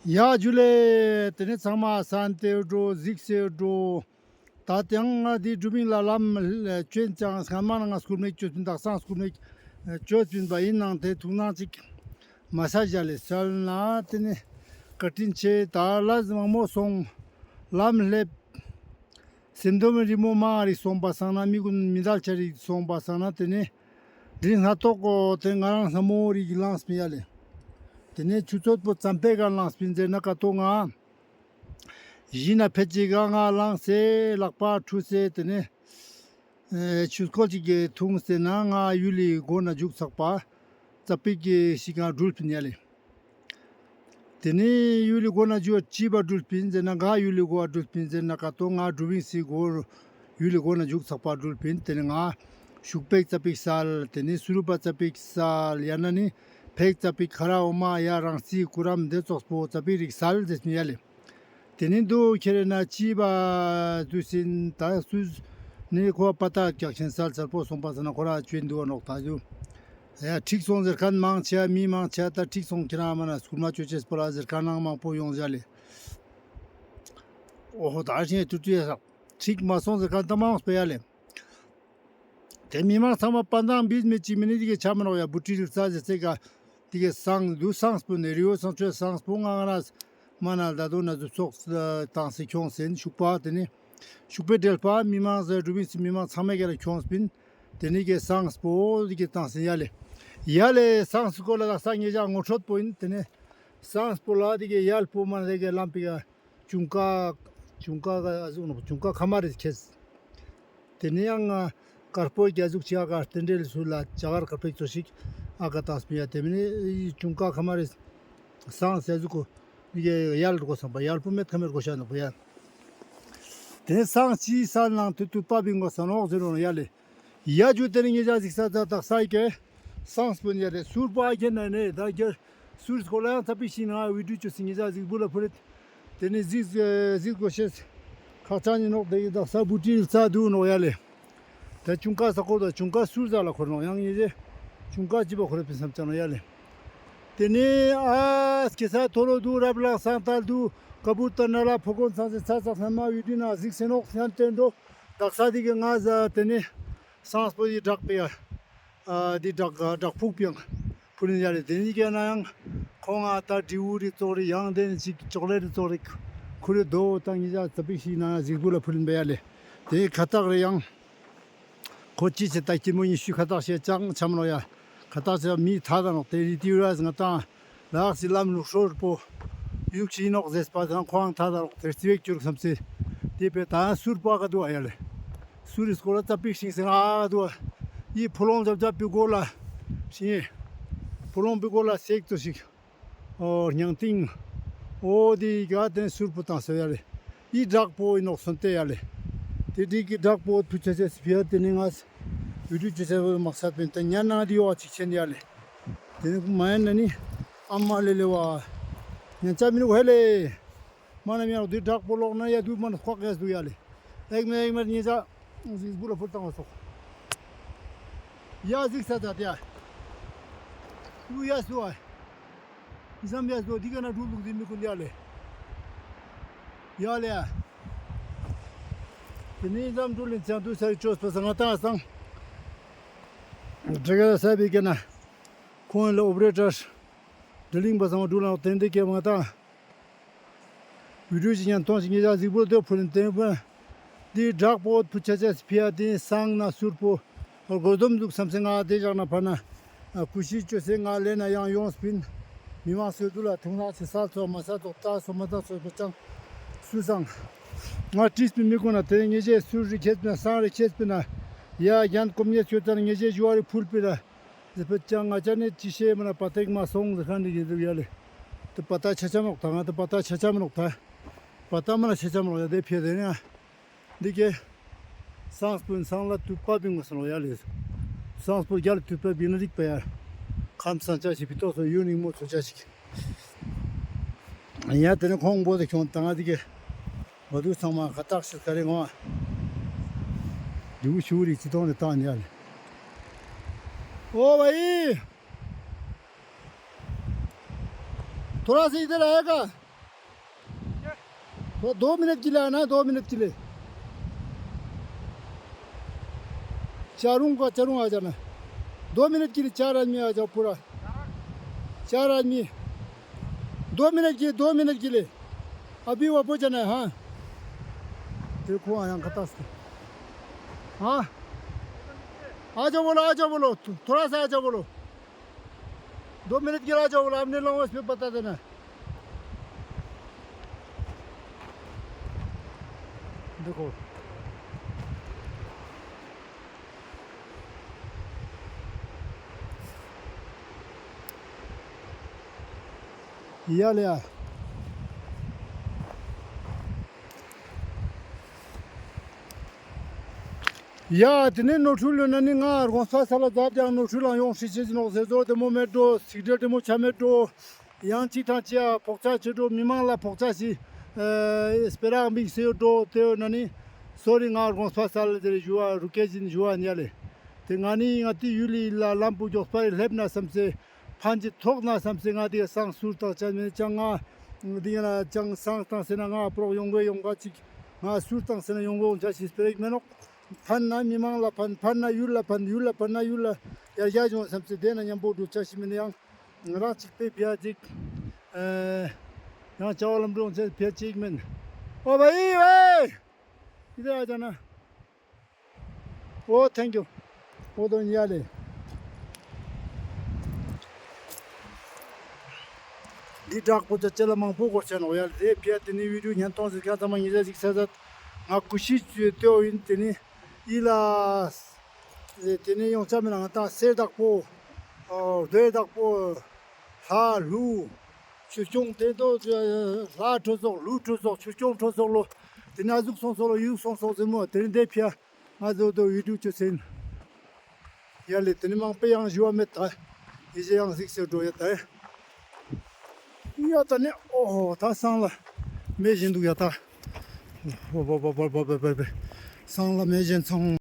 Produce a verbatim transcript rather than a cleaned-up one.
ཡ་ཇུ་ལེ། ཏེ་ནེ་ཚང་མ་སན་ཏེ་འགྲོ་གཟིགས་སེ་འགྲོ། ད་ཏེའང་ང་དེ་དྲུ་མིང་ལ་ལམ་ཅོན་ཅང་སྔན་མ་ན་ང་སྐུར་མེད་ཅོས་པིན། དག་སང་སྐུར་མེད་ཅོས་པིན་པ་ཨིན་ནང་ཏེ་ཐུགས་སྣང་ཅིག་མ་ས་ཞ་ལེ་སལ་ན་ཏེ་ནེ་བཀའ་དྲིན་ཆེ། ད་ལ་ཟི་མང་མོ་སོང་། ལམ་ལེབ། སེམས་སྡོམ་རི་མོ་མང་རིག་སོང་པ་སང་ན་མི་གུན་མི་དལ་ཆ་རིག་སོང་པ་སང་ན་ཏེ་ནེ་དྲིན་སྣ་ཐོག་གོ་ཏེ་ང་རང་སྣ་མོ་རིག་ལངས་པིན་ཡ་ལེ། ཏེ་ནེ་ཆུ་ཚོད་པོ་ཙམ་པའི་གང་ལངས་པིན་ཟེར་ན་ཀ་ཏོ་ང་ཞི་ན་ཕེད་ཅིག་ག་ང་ལངས་སེ་ལག་པ་ཁྲུས་སེ་ཏེ་ནེ་ཆུ་སྐོལ་ཅིག་གི་འཐུང་སེ་ན་ང་ཡུལ་ལི་སྒོ་ན་ཇུག་ཚག་པ་ཙ་པིག་གི་ཞིག་ག་དྲུལ་པིན་ཡ་ལེ། ཏེ་ནེ་ཡུལ་ལི་སྒོ་ན་ཇུག་ཅི་བ་དྲུལ་པིན་ཟེར་ན་ག་ཡུལ་ལི་སྒོ་བ་དྲུལ་པིན་ཟེར་ན་ཀ་ཏོ་ང་དྲུ་བིང་སི་སྒོ་ཡུལ་ལི་སྒོ་ན་ཇུག་ཚག་པ་དྲུལ་པིན། ཏེ་ནེ་ང་ཤུག་པེག་ཙ་པིག་སལ། ཏེ་ནེ་སུ་རུ་པ་ཙ་པིག་སལ། ཡང་ན་ནི་ཕེག་ཙ་པིག་ཁ་ར་འོ་མ་ཡ་རང་སི་ཀུ་རམ་ཏེ་ཙོགས་པོ་ཙ་པིག་རིག་སལ་ཟེར་ཡ་ལེ། ཏེ་ནེ་དུ་ཁྱེར་ན་ཅི་བ་དུ་སིན་ད་སུ་ནི་ཁོ་པ་ཏ་རྒྱག་ཆེན་སལ་སལ་པོ་སོང་པ་ས་ན་ཁོ་ར་ཅོན་དུ་བ་ནོག་ད་དུ། ཡ་ཁྲིག་སོང་ཟེར་ཁན་མང་ཆེ་མི་མང་ཆེ་ད་ཁྲིག་སོང་ཁྱེར་ན་མ་ན་སྐུར་མ་ཅོ་ཅེས་པོ་ལ་ཟེར་ཁན་ནང་མང་པོ་ཡོང་ཟ་ལེ། ཨོ་ཧོ་ད་ཤེ་ཏུ་ཏུ་ཡ་ས་ཁྲིག་མ་སོང་ཟེར་ཁན་ད་མང་སྤེ་ཡ་ལེ། ཏེ་མི་མང་ཚང་མ་པ་དང་བིས་མེད་ཅིག་མི་ནི་ཏེ་གི་ཆ་མ་ནོག་ཡ། བུ་ཏི་རིལ་ཙ་ཟེར་ཚེ་ག་ཏེ་གི་སང་དུ་སངས་པོ་ནེ་རི་བོ་སང་ཆོས་སངས་པོ་ང་ང་ན་མ་ན་ད་དོ་ན་དུ་ཚོགས་ཏང་སེ་ཁྱོངས་སེ་ཤུག་པ་ཏེ་ནེ་ཤུག་པེ་འབྲེལ་པ་མི་མང་ཟེར་དྲུ་བིང་སི་མི་མང་ཚང་མའི་ག་ལ་ཁྱོངས་པིན། ཏེ་ནེ་གི་སངས་པོ་ཏེ་གི་ཏང་སེ་ཡ་ལེ། ཡ་ལེ་སངས་སྐོར་ལ་ད་ས་ངེ་ཞག་ངོ་འཕྲོད་པོ་ཨིན། ཏེ་ནེ་སངས་པོ་ལ་ཏེ་གི་ཡལ་པོ་མ་ན་ཏེ་གི་ལམ་པི་ག་ཅུང་ཀ་ཅུང་ཀ་ག་ཨ་ཟུག་ནོག་ཅུང་ཀ་ཁ་མ་རེ་ཁྱེར། ཏེ་ནེ་ཡང་དཀར་པོ་རྒྱ་ཟུག་ཅིག་ཨ་ཀ་རྟེན་འབྲེལ་སུ་ལ་ཅ་གར་དཀར་པོ་ཅོ་ཞིག་ཨ་ཀ་ཏང་སྤེ་ཡ། ཏེ་མིན་ནི་ཅུང་ཀ་ཁ་མ་རེ་སངས་ཟེར་ཟུག་གོ་ཡལ་གོ་སམ་པ་ཡལ་པོ་མེད་ཁ་མེད་གོ་ཤ་ནོག་པ་ཡ། ཏེ་ནེ་སངས་ཅི་ས་ནང་དུ་དུ་པ་བིང་གོ་ས་ནོག་ཟེར་རོ་ཡ་ལེ། ཡ་ཇུ་ཏེ་ནེ་ངེ་ཞག་ཟིག་ས་ད་དག་ས་ཡི་ཀེ་སངས་པོ་ཡ་རེ་སུར་པ་ཁྱེར་ན་ནེ་ད་ཁྱེར་སུར་སྐོར་ལ་ཡང་ཚ་པིག་ཤིག་ན་བི་ཌིའོ་ཅོས་སེ་ངེ་ཞག་ཟིག་བུ་ལ་ཕུ་རེད། ཏེ་ནེ་ཟིག་ཟིག་གོ་ཤེས་ཁག་ཅན་ཨིན་ནོག་ཏེ་གི་དག་ས་བུ་ཏི་རྩ་དུ་ནོག་ཡ་ལེ། ད་ཅུང་ཀ་ས་ཁོ་ད་ཅུང་ཀ་སུར་ཟ་ལ་ཁོར་ནོག་ཡང་ངེ་ཞེ་ཅུང་ཀ་ཅི་བ་ཁོར་པིན་སམ་ཅ་ནོག་ཡ་ལེ། ཏེ་ནེ་ཨ་སྐྱེ་ས་ཐོ་ལོ་དུ་རབ་ལང་སང་ཏལ་དུ་ཀ་བུ་ཏ་ན་ལ་ཕོ་གོན་ཚང་སེ་ཚ་ཚ་སན་མ་བི་ཌིའོ་ན་ཟིག་སེ་ནོག་སྙན་ཏེ་འགྲོ། དག་ས་དེ་གི་ང་ཟ་ཏེ་ནེ་སངས་པོ་ཡི་བྲག་པེ་ཡ། ཨ་དེ་བྲག་བྲག་ཕུག་པེ་ཡང་ཕུ་ལིན་ཡ་ལེ། ཏེ་ནེ་ཀ་ན་ཡང་ཁོང་ང་ད་དྲིའུ་རི་ཙོག་རི་ཡང་ཏེ་ནེ་ཅིག་ཅོག་ལེ་རི་ཙོག་རི་ཁུ་རི་དོ་ཏང་ངེ་ཞག་ཚ་པིག་ཤིག་ན་ཟིག་བུ་ལ་ཕུ་ལིན་པེ་ཡ་ལེ། ཏེ་ཁ་ཏག་རེ་ཡང་ཁོ་ཅི་ཆེ་ད་ཀྱི་མོ་ཉི་ཤུ་ཁ་ཏག་ཤེ་ཅང་ཆམ་ནོག་ཡ། ཁ་ཏག་ཆེ་མི་ཐ་ད་ནོག་ཏེ་རི་ཏི་ར་ང་ཏང་ལགས་སི་ལམ་ལུགས་སྲོལ་པོ་ཡུག་ཤིག་ནོག་ཟེར་པ་དང་ཁོང་ཐ་ད་ནོག་ཏེ་རྩི་བེག་ཅུར་སམ་སེ། ཏེ་པེ་ད་སུར་པ་ག་དུ་ཨ་ཡ་ལེ། སུར་རི་སྐོར་ལ་ཙ་པིག་ཤིང་སེ་ང་ག་དུ་ཨ། ཡི་ཕོ་ལོང་ཇབ་ཇབ་པི་གོ་ལ་ཤིང་ཕོ་ལོང་པི་གོ་ལ་སེག་ཏོ་ཤིག་ཨོ་རྙང་ཏིང་། ཨོ་དེ་ག་ཏེ་ནེ་སུར་པོ་ཏང་སེ་ཡ་ལེ། ཡི་བྲག་པོ་ཨིན་ནོག་སོན་ཏེ་ཡ་ལེ། ཏེ་དེ་གི་བྲག་པོ་ཕུ་ཆ་ཆ་སི་ཕི་ཡ་ཏེ་ནེ་ང་བི་ཌིའོ་ཅོ་ཆ་བོ་མག་ས་པེན་ཏེ་ཉན་ན་དེ་ཡོ་ཅིག་ཆེན་ཡ་ལེ། ཏེ་ནེ་མ་ཡན་ན་ནི་ཨ་མ་ལེ་ལེ་བ་ཉན་ཆ་མི་རུ་ཧེ་ལེ། མ་ན་མི་ཡང་དེ་བྲག་པོ་ལོག་ན་ཡ་དུ་མ་ན་ཁོག་ཡ་སུ་ཡ་ལེ། ཨེག་མེ་ཨེག་མེ་ཉེ་ཆ་ཟིག་བུ་ལ་ཕུར་བཏང་བ་སོགས། ཡ་ཟིག་ས་ད་དེ་ཡ། ཡུ་ཡ་སུ་ཨ། ཨི་ཙམ་ཡ་སུ་དེ་ག་ན་འགྲུལ་ལུགས་དེ་མི་ཀུན་ཡ་ལེ། ཡ་ལེ་ཡ། དེ་ནི་ཨི་ཙམ་འགྲུལ་ལེན་ཚང་དུ་ས་རི་ཅོས་པ་ས་ང་ཏང་སང་། དྲི་ག་ས་བི་ག་ན་ཁོང་ལ་ཨོ་པ་རེ་ཊར་དྲི་ལིང་པ་སང་འགྲུལ་ལ་ཏན་ཏན་ཀེ་མ་ཏང་། བི་ཌིའོ་ཅིག་ཉན་ཐོང་ཞིག་ཉེ་ཆ་ཟིག་པོ་དེ་ཕུ་ལེན་ཏེ་ཕུ། དེ་བྲག་པོ་ཕུ་ཆ་ཆ་སི་ཕི་ཡ་དེ་སང་ན་སུར་པོ་སྒོ་སྡོམ་འདུག་བསམ་སེ་ང་དེ་བཞག་ན་ཕ་ན་ཀུ་ཤི་ཅོ་སེ་ང་ལེ་ན་ཡང་ཡོངས་པིན། མི་མང་སོ་དུ་ལ་ཐུང་ན་ཆེ་ས་ཚོ་མ་ས་ཚོ་ཏ་སོ་མ་ཏ་སོ་ཅང་སུ་སང་། ང་ཏྲིས་པིན་མི་ཀུན་ན་དེ་ཉེ་ཆ་སུར་རི་ཁྱེད་པིན་སང་རི་ཁྱེད་པིན་ཡ་རྒྱན་གོམ་ཉེ་ཆོ་ཏ་ཉེ་ཆ་ཞུ་བ་རི་ཕུལ་པིན། ཟེར་པ་ཅང་ང་ཅ་ནེ་ཅི་ཤེས་མ་ན་པ་ཏེག་མ་སོང་ཟེར་ཁན་ནི་གི་འདུག་ཡ་ལེ། ཏེ་པ་ཏ་ཆ་ཆ་མོག་ཏ་ང་ཏེ་པ་ཏ་ཆ་ཆ་མོག་ཏ། པ་ཏ་མ་ན་ཆ་ཆ་མོག་ཡ་དེ་ཕི་ཡ་དེ་ནི་ཡ། འདི་གི་སང་སྤུན་སང་ལ་ཏུ་པ་བིང་མ་སོང་ཡ་ལེ། སང་སྤུན་རྒྱལ་ཏུ་པ་བིང་ན་རིག་པ་ཡ། ཁམས་སང་ཅ་ཞིག་པི་ཏོག་སོ་ཡུ་ནིང་མོ་ཚོ་ཅ་ཞིག་ཡ་དེ་ནི་ཁོང་བོ་དེ་ཁྱོང་ཏང་ང་དེ་གི་བ་དུ་ཚང་མ་ཁ་ཏག་ཤིག་ཁ་རེ་ངོ་། དེ་བུ་ཤུ་རི་ཅི་ཏོང་ནི་ཏང་ནི་ཡ་ལེ། ཨོ་བ་ཡི། ཐོ་ར་སི་དེ་ར་ཡ་ཀ दो, दो मिनट के लिए आना, दो मिनट के लिए। चार आदमी का, चार आदमी आ जाना। दो मिनट के लिए चार आदमी आ जाओ पूरा। चार आदमी। दो मिनट के, दो मिनट के लिए। अभी वापस जाना है, हाँ। देखो, यहाँ खतरा से। हाँ। आ जाओ बोलो, आ जाओ बोलो। थो-, थोड़ा सा आ जाओ बोलो। दो मिनट के लिए आ जाओ बोलो। आपने लोगों को इस पे बता देना। देखो। ཡ་ལེ་ཡ། ཡ་དེ་ནས་ནོར་འཁྲུལ་ཡོད་ན་ནི་ང་དགོངས་པ་སལ་ལ་མཛད་ཀྱང་ནོར་འཁྲུལ་ལ་ཡོང་ཧྲི་ཆེ་ཅི་ནོག་ཟེར་ཟོ་དེ་མོ་མེད་འགྲོ། ཚིག་འབྲེལ་དེ་མོ་ཆ་མེད་འགྲོ། ཡང་ཅིག་ཐང་ཅི་ཡ་ཕོག་ཆ་ཆེ་འགྲོ། མི་མང་ལ་ཕོག་ཆ་ཞིག་སྤེ་ར་མིག་སེ་ཡོད་འགྲོ། དེ་ཡོད་ན་ནི་སོ་རི་ང་དགོངས་པ་སལ་ལ་དེ་རེ་ཞུ་བ་རུ་ཀེ་ཅིན་ཞུ་བ་ཉ་ལེ། དེ་ང་ནི་ང་ཏི་ཡུལ་ལི་ལ་ལམ་བུ་མགྱོགས་པ་རེ་སླེབས་ན་བསམ་སེ། ཕན་ཅི་ཐོགས་ན་བསམ་སེ་ང་དེ་སང་ཟུར་བཏང་ཆ་མེད་ཅང་ང་། དེ་ཡིན་ན་ཅང་སང་བཏང་སེ་ན་ང་པྲོག་ཡོང་གོ་ཡོང་ག་ཅིག་ང་ཟུར་བཏང་སེ་ན་ཡོང་གོ་ཡོང་ཆ་ཞིག་སྤེ་ར་ཞིག་མེད་ནོག་ཕན་ན་མི་མང་ལ་ཕན། ཕན་ན་ཡུལ་ལ་ཕན། ཡུལ་ལ་ཕན་ན་ཡུལ་ལ་ཡར་རྒྱས་ཡོང་བསམ་སེ་དེ་ན་མཉམ་པོ་འགྲོ་ཆ་ཞིག་མེད་ན་ཡང་ང་རང་ཅིག་པེ་ཕི་ཡ་ཅིག་ཨེ་ཡང་བྱ་བ་ལམ་འགྲོ་ཆ་ཕི་ཡ་ཅིག་མེད། ཨོ་བ་ཡི་ཝེ་ཡི་དེ་ཨ་ཅག་ན། ཨོ་ཐེང་ཀྱུ། ཨོ་དོན་ཡ་ལེ། འདི་དྲག་པོ་ཅ་ཅེ་ལ་མང་པོ་གོ་ཆ་ནོག་ཡ་ལེ། དེ་ཕི་ཡ་དེ་ནི་བི་ཌིའོ་ཉན་ཐོང་ཟིག་ཁ་ཚང་མ་ཉི་ཟ་ཟིག་ས་ཟ། ང་ཀུ་ཤི་ཅུ་ཏེའོ་ཡིན། དེ་ནི་ཡི་ལ། དེ་ནི་ཡོང་ཆ་མེད་ན་ང་ད་སེར་དག་པོ། ཨོ་རྡོའི་དག་པོ། ལྷ་ལུ། ཆུ་སྐྱོང་དེ་དོ་ལྷ་ཁྲོ་ཚོགས་ལུ་ཁྲོ་ཚོགས་ཆུ་སྐྱོང་ཁྲོ་ཚོགས་ལོ། དེ་ན་ཟུག་སོང་སོ་ལོ་ཡུག་སོང་སོ་ཟེར་མོ་དེ་རིང་དེ་ཕི་ཡ། ང་ཚོ་དོ་ཡུ་ཊུབ་ཅོ་སེན། ཡ་ལེ་དེ་ནི་མང་པོ་ཡང་ཞུ་བ་མེད་ད། ཡི་ཅེ་ཡང་གཟིགས་སེ་འགྲོ་ཡ་ད། ཡ་ད་ནི་ཨོ་ཧོ་ད་སང་ལ་མེ་བཞིན་འདུག་ཡ་ད། ཧོ་བོ་བོ་བོ་བོ་བོ་བོ་སང་ལ་མེ་བཞིན་ཚང་།